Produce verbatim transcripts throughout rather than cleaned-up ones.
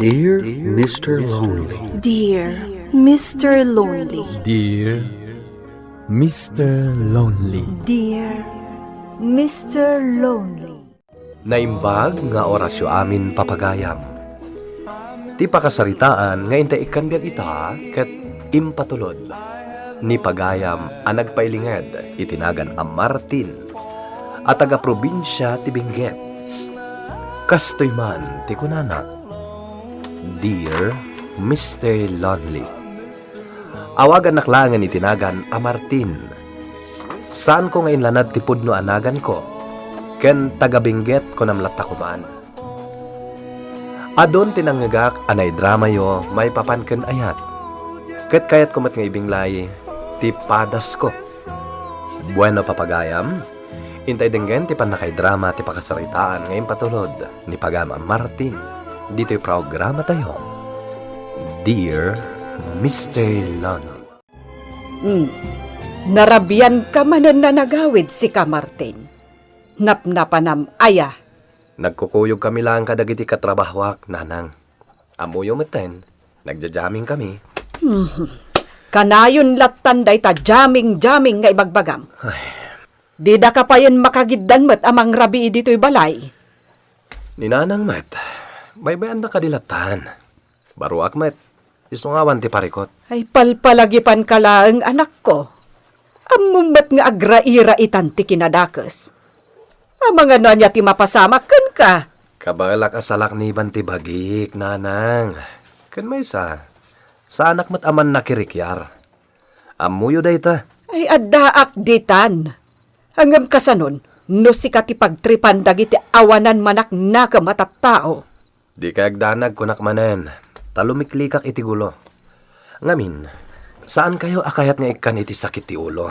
Dear Mister Lonely. Dear Mister Lonely. Dear Mister Lonely. Dear Mister Lonely. Naimbag nga orasyo amin, papagayam. Ti pakasaritaan nga intay ikkan biag ita ket impatulod ni pagayam a nagpailinged iti nagan a Martin a taga-probinsia ti Benguet. Kastoy man ti kunana, "Dear Mister Lonely." Awagannak laengen iti nagan a Martin. Saanko nga inlanad ti pudno a naganko, ken taga-Benguet kunam latta koman. Adun ti nangngegak a naidramayo maipapan ken ayat, ket kayatko met nga ibinglay ti padasko. Bueno, papagayam, intay denggen ti pannakaidrama ti pakasaritaan nga impatulod ni pagayam a Martin ditoy programatayo, Dear Mister Lonely. Hmm. Narabianka manen a nagawid, sika, Martin. Napnapanam aya? Nagkukuyogkami laeng kadagiti katrabahoak, nanang. Ammoyo metten, nagja-jammingkami. Hmm. Kanayon lattan dayta jamming-jamming nga ibagbagam. Ay. Didaka payen makagiddan met a mangrabii ditoy balay. Ni nanang met, baybay-anna kadi lattan. Baruak met, isu nga awan ti parikot. Ay, palpalagipanka laeng, anakko. Ammom met nga agrairaitan ti kinadakes. Amangan no ania ti mapasamak kenka? Kabaelak a salakniban ti bagik, nanang. Ken maysa, saanak met a mannakirikiar. Ammoyo dayta. Ay, addaak ditan. Ngem kasanon, no sika ti pagtripan dagiti awanan manaknakem a tattao? Dikay agdanag, kunak manen, ta lumiklikak iti gulo. Ngamin, saankayo a kayat nga ikkan iti sakit ti ulo.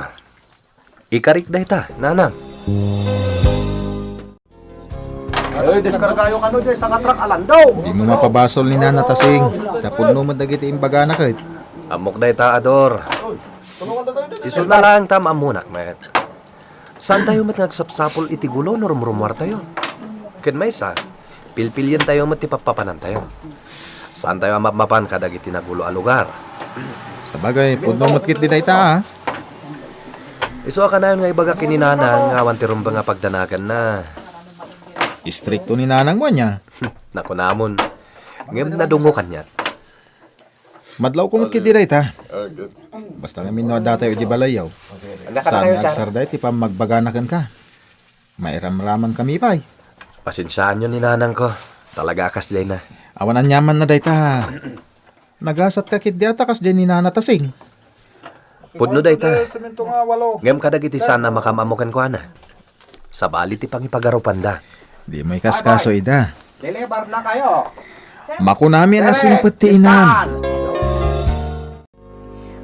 Ikarik dayta, nanang. Ay, diskargayo kano diay sakatrak a landaw. Dimo mapabasol ni Nana Tasing, ta pudno met dagiti imbagana ket. Ammok dayta, Ador. Isuna laeng ta maammonak met. Saantayo met nga agsapsapul iti gulo no rumrumuartayo. Ken maysa, pilpilientayo met ti pappapanantayo. Saantayo a mapmapan kadagiti nagulo a lugar. Sabagay, pudno met ketdi dayta, a. Isu a kanayon nga ibaga ken ni Nanang nga awan ti rumbeng a pagdanaganna. Istrikto ni Nanang mo ania? Nakunamon. Ngem nadungngo kaniak. Madlawko met ketdi dayta. Basta ngamin no addatayo idiay balayyo. Saan nga agsarday ti pammagbagana kenka. Mairamramankami pay. Pasensiaanyo ni nanangko. Talaga a kasdiayna. Awan aniamanna dayta. Nagasatka ketdi a ta kasdiay ni Nana Tasing. Pudno dayta. Ngem kadagiti saan a makaam-ammo kenkuana, sabali ti pangipagarupanda. Dimo ikaskaso ida. Deliver na kayo. Makunami a nasingpet ti inam.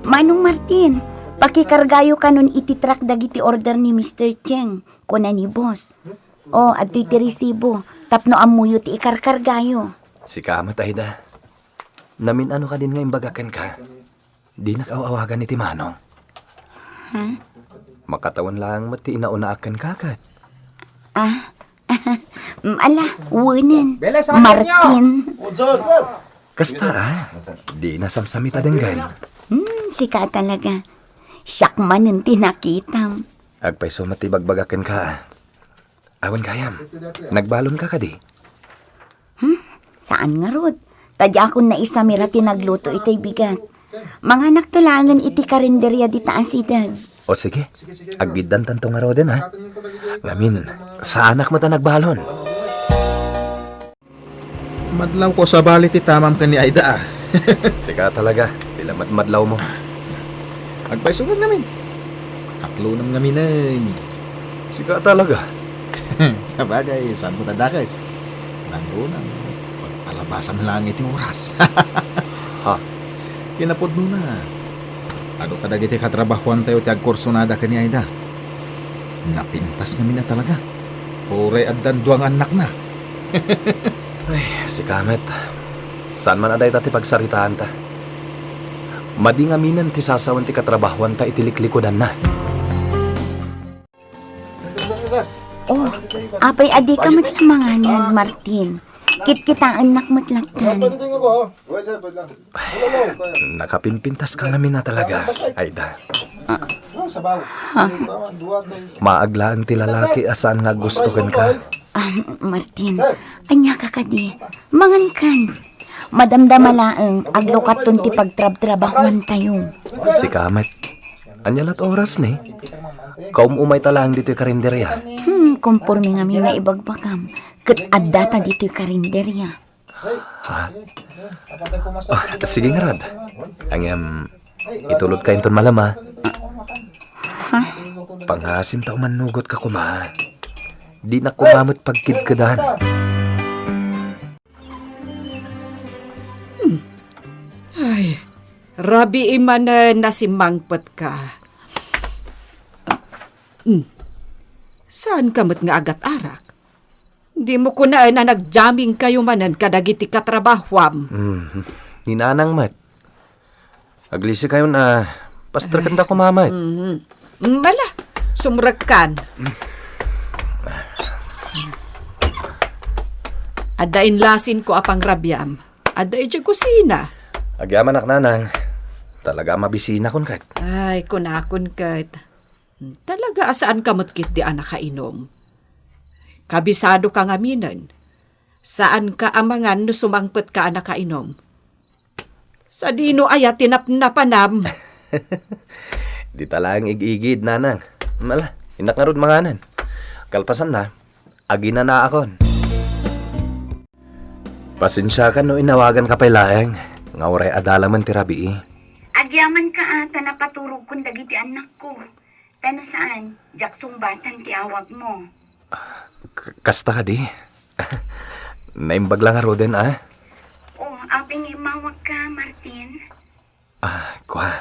Manong Martin, pakikargayo kanon iti truck dagiti order ni Mister Cheng, kuna ni Boss. O, adtoy ti resibo, tapno ammoyo ti ikarkargayo. Sika met, Aida. Namin-ano kadin nga imbagak kenka? Dinak aw-awagan iti manong. Ha? Makatawen laeng met ti inauna aken kakat. Ah, mm, ala, wenen. Martin. Kasta, a? Di nasamsamita denggen. Hmm, sika talaga. Siak manen ti nakitam. Agpayso met ti ibagbagak kenka, a. Awan gayam. Nagbalonka kadi? Hmm, saan ngarud. Ta diakon naisamira ti nagluto itay bigat. Manganakto laengen iti karinderia dita asideg. O sige, aggiddantanto ngaruden, a. Ngamin, saanak met a nagbalon. Madlawko sabali ti tamam ken ni Aida, a. Sika talaga, ti lamadmadlawmo. Agpayso met ngamin. Aklonam ngaminen. Sika talaga. Sabagay, saan met a dakes? Nangruna, pagpalabasam laeng iti oras. Ha? Kinapudnona, adu kadagiti katrabahoantayo ti agkursunada ken ni Aida. Napintas ngamin a talaga. Uray addan dua nga annakna. Ay, sika met. Saan man a dayta ti pagsaritaanta. Madi ngaminen ti sasawen ti katrabahoanta iti liklikudanna. Oh, apay a dika met manganyan, Martin? Kitkitaennak met lattan. Nakapimpintas ka ngamin a talaga, Aida. Maaglaen ti lalaki a saan nga aggusto kenka. Ah, Martin, ania ka kadi? Mangankan. Madamdama laeng, aglukaton ti pagtrabtrabahuantayo. Sika met. Ania lat oras ni? Kaum-umayta laeng ditoy karinderia. Hmm, konporme ngamin nga ibagbagam. Ket addata ditoy karinderia. Ha? Ah, sige ngarud. Ngem, itulodka inton malem, a. Ha? Pangasim ta umannugot ka koma. Dinak koma met pagkidkedan. Hmm. Ay, rabii manen a simmangpetka. Hmm. Saan ka met nga agat-arak? Dimo kunaen a nagjammingkayo manen kadagiti katrabahuam. Hmm. Ni Nanang met. Aglisikayon a pasterkenda koma met. Mhm. Mm, ala, sumrekkan. Adda inlasinko a pangrabiam. Adda idiay kusina. Agyamanak, Nanang. Talaga a mabisinakon ket. Ay, kunakon ket. Talaga a saanka met ketdi a nakainom. Kabisadoka ngaminen. Saanka a mangan no sumangpetka a nakainom. Sadino aya ti napnapanam? Dita laeng ig-igid, Nanang. Ala, innak ngarud manganen. Kalpasanna, aginanaakon. Pasensiakan no inawaganka pay laeng, nga uray adalamen ti rabii. Agyamanka a ta napaturogkon dagiti annakko. Ta no saan, diak sungbatan ti awagmo. K-, kasta kadi? Naimbag la ngaruden, a? O, apay nga immawagka, Martin? Ah, kua.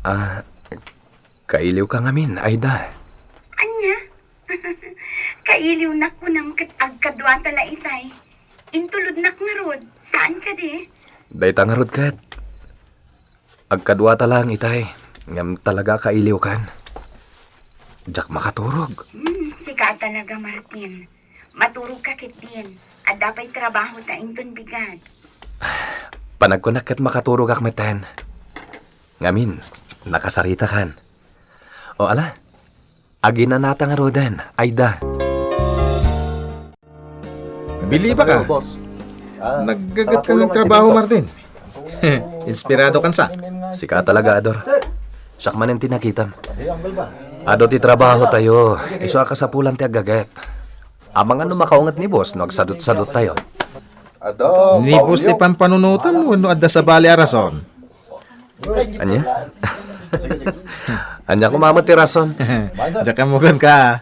Ah, kailiwka ngamin, Aida. Ania? Kailiwnak kunam ket agkaduata la itay. Intulodnak ngarud. Saan kadi? Dayta ngarud ket. Agkaduata laeng itay, ngem talaga a kailiwkan. Diak makaturog. Hmm, sika talaga, Martin. Maturogka ketdin. Adda pay trabahota inton bigat. Panagkunak ket makaturogak metten. Ngamin, nakasaritakan. O ala, aginanata ngaruden, Aida. Bilibaka. Naggaget ka nga agtrabaho, Martin. Inspirado kan sa. Sika talaga, Ador. Siak manen ti nakitam. Adu ti trabahotayo. Isu a kasapulan ti aggaget. Amangan no makaunget ni boss no agsadut-saduttayo. Ni boss ti pampanunotam wenno adda sabali a rason? Ania? Ania koma met ti rason? Diak ammoken ka.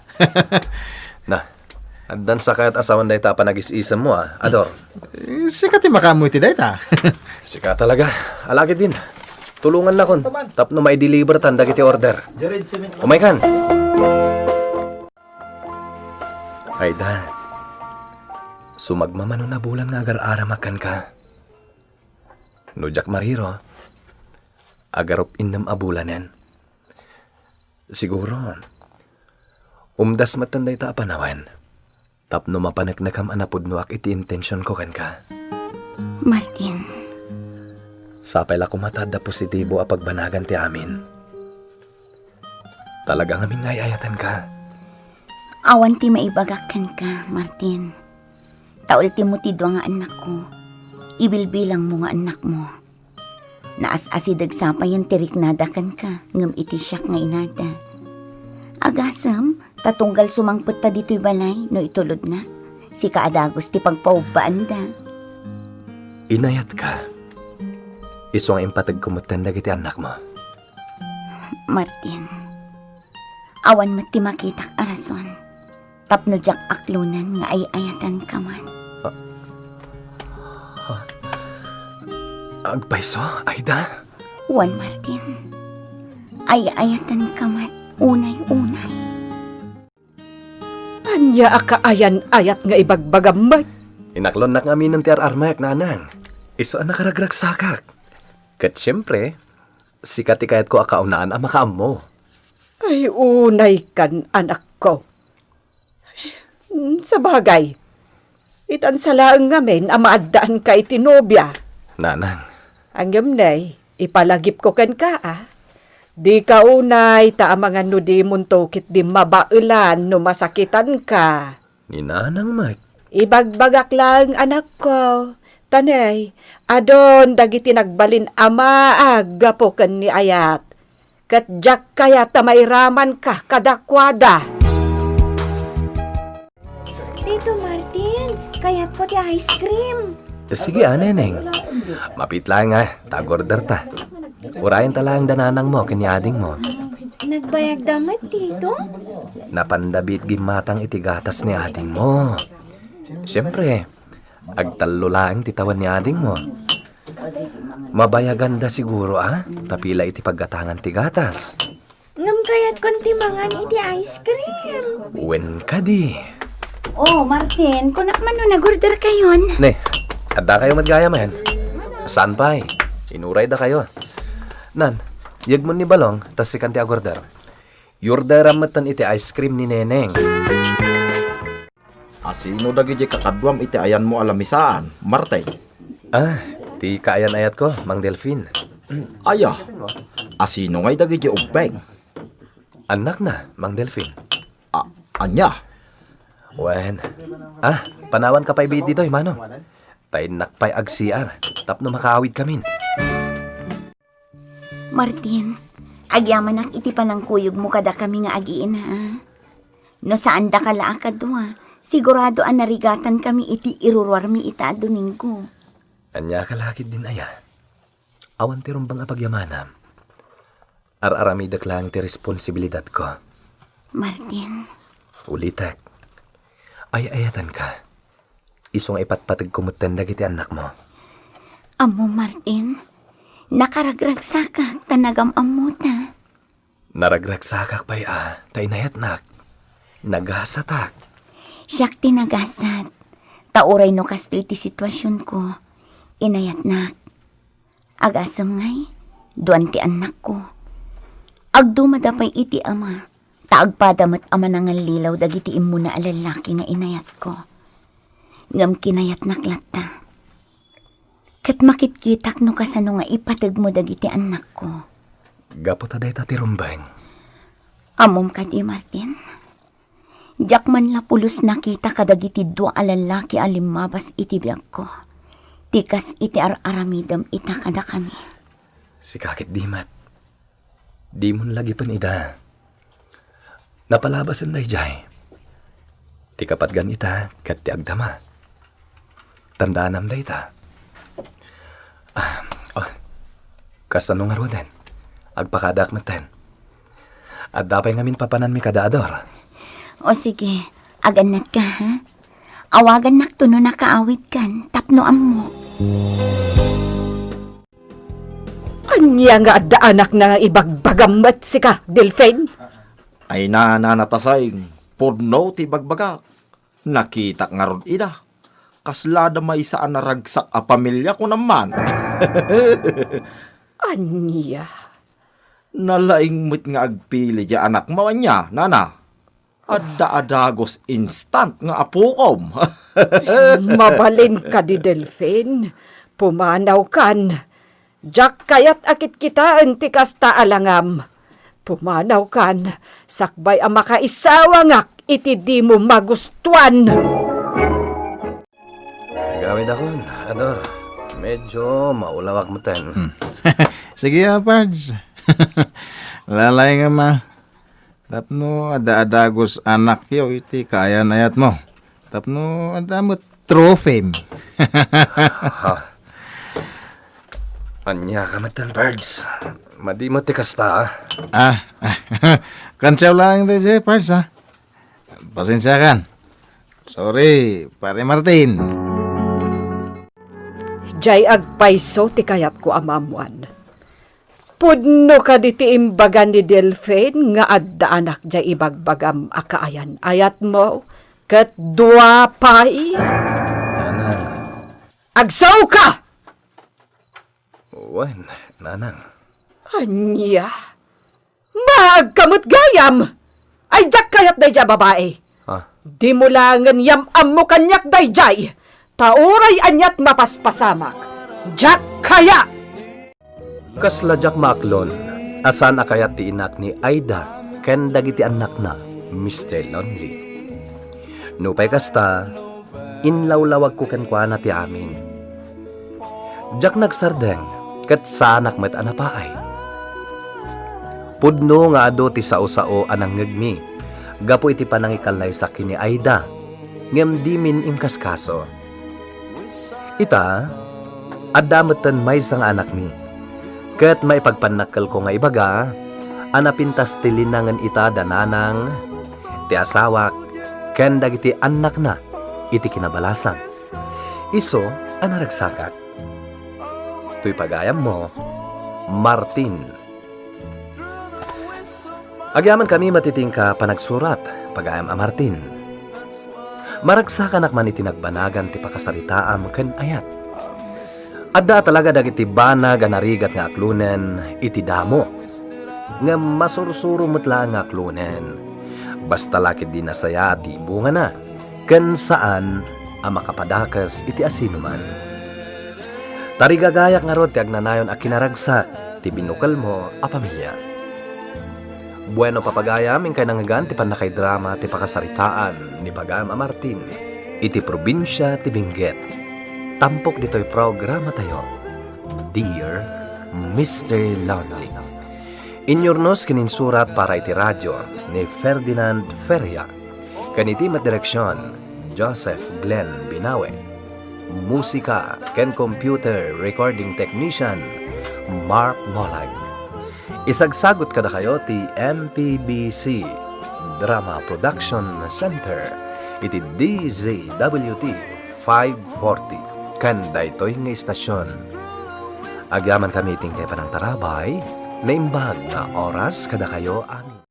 Na, addan sa kayat asawan dayta a panagis-isemmo, a, Ador. Eh, sika ti makaammo iti dayta. Sika talaga. Alakidin. Tulongannakon tapno maidelivertan dagiti order. Umaykan. Aida, sumagmamano a bulan nga agar-aramak kenka. No diak mariro, agarup innem a bulanen. Siguro, umdas metten dayta a panawen tapno mapaneknekam a napudnoak iti intensionko kenka. Martin. Sapay la koma ta adda positibo a pagbanagan ti amin. Talaga ngamin nga ay-ayatenka. Awan ti maibagak kenka, Martin. Ta ultimo ti dua nga annakko, ibilbilangmo nga annakmo. Naas-asideg sapayen ti riknada kenka, ngem iti siak nga inada. Agasem, ta tunggal sumangpetta ditoy balay no itulodna, sika a dagus ti pagpaubbaanda. Inayatka. Isu nga impategko metten dagiti annakmo. Martin, awan met ti makitak a rason tapno diak aklonen nga ay-ayatenka met. Ah. Ah. Agpayso, Aida? Wen, Martin. Ay-ayatenka met unay-unay. Ania a kaayan-ayat nga ibagbagam met? Inaklonnak ngaminen ti ar-armek, Nanang. Isu a nakaragragsakak. Ket siempre, sika ti kayatko a kaunaan a makaammo. Ay, unaykan, anakko. Sabagay, Itan sa laeng ngamin a maaddaanka iti nobia. Nanang. Ngem ne, ipalagipko kenka, a. Dika unay ta amangan no dimonto ketdi mabaelan no masakitanka. Ni Nanang met. Ibagbagak laeng, anakko. Ta ne, adun dagiti nagbalin a maag gapu ken ni Ayat. Ket diak kayat ta mairamanka kadakuada. Tito Martin, kayatko ti ice cream. Sige, a, Neneng. Mapit laeng, a, ta ag-order ta. Urayen ta laeng da nanangmo ken ni adingmo. Nagbayagda met, Tito? Napanda biit gimmatang iti gatas ni adingmo. Siempre, agtallo laeng ti tawen ni adingmo. Mabayaganda siguro, a, ta pila iti paggatangan ti gatas. Ngem kayatkon ti mangan iti ice cream. Wen kadi. Oh, Martin, kunak man no nag-order kayon. Ne, adda kayo met gayam. Saan pay? Inuray da kayo. Nan, yegmon ni Balong, ta sikan ti ag-order. Yorderam metten iti ice cream ni Neneng. Asino dagiti kakaduam iti ayanmo a lamisaan, Martin? Ah, ti kaayan-ayatko, Mang Delfin. Aya, asino ngay dagiti ubbing? Annakna, Mang Delfin. A-, ania? Wen. Ah, panawanka pay biit ditoy, Manong. Ta innak pay ag-C R, tapno makaawidkamin. Martin, agyamanak iti panangkuyogmo kadakami nga agi-ina, a. No saandaka la a kadua, sigurado a narigatankami iti iruruarmi ita a Domingo. Ania ka la ketdin aya? Awan ti rumbeng a pagyamanam. Ar-aramidek laeng ti responsibilidatko. Martin. Ulitek. Ay-ayatenka. Isu nga ipatpategko metten dagiti annakmo. Ammo, Martin, nakaragragsakak ta nagam-ammota. Naragragsakak pay a, ta inayatnak. Nagasatak. Siak ti nagasat. Ta uray no kastoy ti situasionko, inayatnak. Agasem ngay, duan ti annakko. Agdumada pay iti ama, ta agpada met a manangallilaw dagiti immuna a lallaki nga inayatko. Ngem kinayatnak latta. Ket makitkitak no kasano nga ipategmo dagiti annakko. Gapu ta dayta ti rumbeng. Ammom kadi, Martin? Diak man la pulos nakita kadagiti dua a lallaki a limmabas iti biagko, ti kas iti ar-aramidem ita kadakami. Sika ketdi met. Dimon lagipen ida. Napalabasen daydiay. Ti kapatgan ita ket ti agdama. Tandaanam dayta. Ah, oh. Kasano ngaruden? Agpakadaak metten. Adda pay ngamin papananmi kada a Dor. O sige, agannatka, ha? Awagannak no nakaawidkan tapno ammo. Ania nga adda anakna nga ibagbagam met sika, Delfin? Ay, nana, natasay, pudno ti bagbagak. Nakitak ngarud ida. Kasla da maysa a naragsak a pamilia, kunam man. Ania? Nalaing met nga agpili ti anakmo, ania, nana? Adda a dagus instant nga apukom. Mabalin kadi, Delfin. Pumanawkan. Diak kayat a kitkitaen ti kasta a langam. Pumanawkan, sakbay a makaisawangak iti dimo magustuan. Agawidakon, Ador. Medyo maulawak metten. Hmm. Sige, a, Pards. Lalaingam, a. Tapno adda a dagus anakyo iti kaayan-ayatmo. Tapno adda met trophy. Ha? Ania ka metten, Pards? Madi met ti kasta, a. Ah, ah. Kansiaw laeng daydiay, Pards, a. Pasensiakan. Sorry, Pare Martin. Diay agpayso ti kayatko a maammoan. Pudno kadi ti imbaga ni Delfin nga adda anak diay ibagbagam a kaayan-ayatmo, ket dua pay? Nanang. Agsaoka! Wen, Nanang. Ania? Maagka met gayam! Ay, diak kayat daydiay a babai! Ah. Dimo laengen yam-ammo kaniak daydiay! Ta uray aniat mapaspasamak, diak kayat! Kasla diak maaklon a saan a kayat ti inak ni Aida ken dagiti annakna, Mister Lonely. Nupay kasta, inlawlawagko kenkuana ti amin. Diak nagsardeng ket saanak met a napaay. Pudno nga adu ti sao-sao a nangngegmi gapu iti panangikallaysak ken ni Aida, ngem dimin inkaskaso. Ita, adda metten maysa nga anakmi, ket maipagpannakkelko nga ibaga a napintas ti linangen ita da nanang, ti asawak, ken dagiti annakna iti kinabalasan. Isu a naragsakak. Toy pagayammo, Martin. Agyamankami met iti inka panagsurat, pagayam a Martin. Maragsakanak man iti nagbanagan ti pakasaritaam ken ayat. Adda talaga dagiti banag a narigat nga aklonen iti damo. Ngem masursuro met laeng nga aklonen. Basta la ketdi nasayaat ti bungana, ken saan a makapadakes iti asinoman. Tarigagayak ngarud ti agnanayon a kinaragsak ti binukelmo a pamilia. Bueno, papagayam, inkay nangngegan ti pannakaidrama ti pakasaritaan ni pagayam a Martin iti probinsia ti Benguet. Tampok ditoy programatayo, Dear Mister Lonely. Inyurnos ken insurat para iti radio ni Ferdinand Feria, ken iti met direksion, Joseph Glenn Binawe. Musika ken computer recording technician, Mark Molag. Isagsagut kadakayo ti M P B C Drama Production Center iti D Z W T five forty ken daytoy nga istasion. Agyamankami iti inkay panangtarabay, naimbag nga oras kadakayo amin.